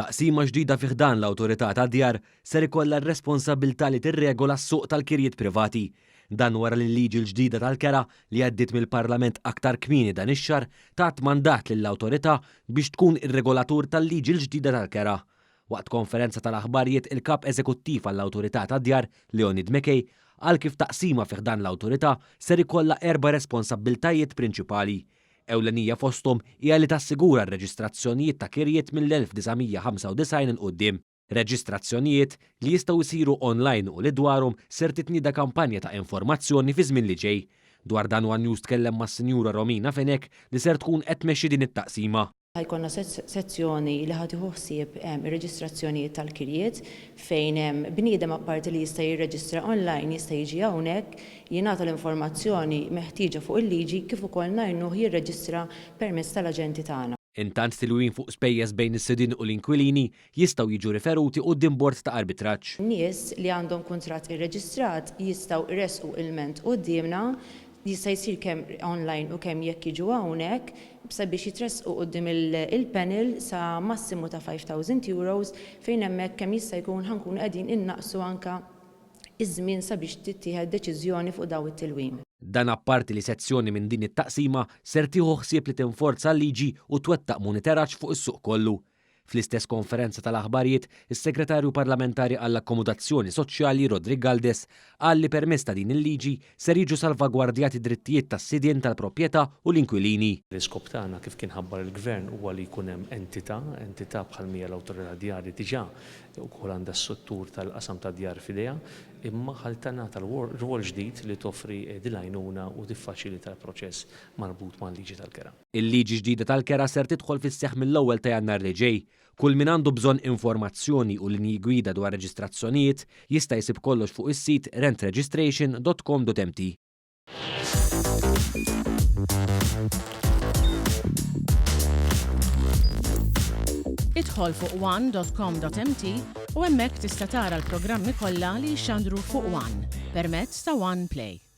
Taqsima ġdida fi ħdan l-Awtorità tad-Djar ser ikollha r-responsabbiltà li tirregola s-suq tal-kirjiet privati. Dan wara li l-liġi l-ġdida tal-kera li għaddiet mill-Parlament aktar kmieni dan ix-xahar tat mandat lill-Awtorità biex tkun ir-regolatur tal-liġi l-ġdida tal-kera. Waqt konferenza tal-aħbarijiet il-Kap Eżekuttiv għall-Awtorità tad-Djar, Leonid McKay, qal kif taqsima fi ħdan l-Awtorità ser ikollha erba' responsabbiltajiet prinċipali. Ewlenija fosthom hija li tassigura r-reġistrazzjonijiet ta' kirjiet mill-1995 'il quddiem. Reġistrazzjonijiet li jistgħu jsiru online u li dwarhom ser titnieda kampanja ta' informazzjoni fiż-żmien li ġej. Dwar dan one News tkellem mas-Sinjura Romina Fenech li ser tkun qed tmexxi din it-taqsima. Ħa jkollna sezzjoni li ħa tieħu ħsieb ir-reġistrazzjonijiet tal-kirjiet fejn bniedem apparti li jista' jirreġistra online jista' jiġi hawnhekk, jingħata l-informazzjoni meħtieġa fuq il-liġi kif ukoll ngħinuh jirreġistra permezz tal-aġenti tagħna. Intant tilwim fuq spejjeż bejn is-sidien u l-inkwilini jistgħu jiġu riferuti quddiem bord ta' arbitraġġ. Nies li għandhom kuntratt irreġistrat jistgħu jressqu ilment quddiemna Jista' jsir kemm online u kemm jekk jiġu hawnhekk sabiex jitressqu quddiem il-panel sa massimu ta' €5,000 fejn hemmhekk kemm jista' jkun ħa nkunu qegħdin innaqqsu anke ż-żmien sabiex tittieħed deċiżjoni fuq dawn it-tilwim. Dan apparti li sezzjoni minn din it-taqsima ser tieħu ħsieb li tinforza l-liġi u twettaq moniteraġġ fuq is-suq kollu. Fl-istess konferenza tal-aħbarijiet, is-Segretarju Parlamentari għall-Akkomodazzjoni Soċjali Roderick Galdes qal li permezz ta' din il-liġi ser jiġu salvagwardjati d-drittijiet tas-sidien tal-proprjetà u l-inkwilini. L-iskop tagħna kif kien ħabbar il-Gvern huwa li jkun hemm entità, entità bħal m'hija l-Awtorità Djar li diġà wkoll għandha s-settur tal-qasam tad-djar f'idejha, imma ħalli tingħata rwol ġdid li toffri din l-għajnuna u tiffaċilita l-proċess marbut mal-liġi tal-kera. Il-liġi ġdida tal-kera ser tidħol fis-seħħ mill-ewwel ta' Jannar li ġej. Kull min għandu bżonn informazzjoni u linji gwida dwar reġistrazzjonijiet jista' jsib kollox fuq is-sit rentregistration.com.mt. Idħol fuq one.com.mt u hemmhekk tista' tara l-programmi kollha li jixxandru fuq One permezz ta' One Play.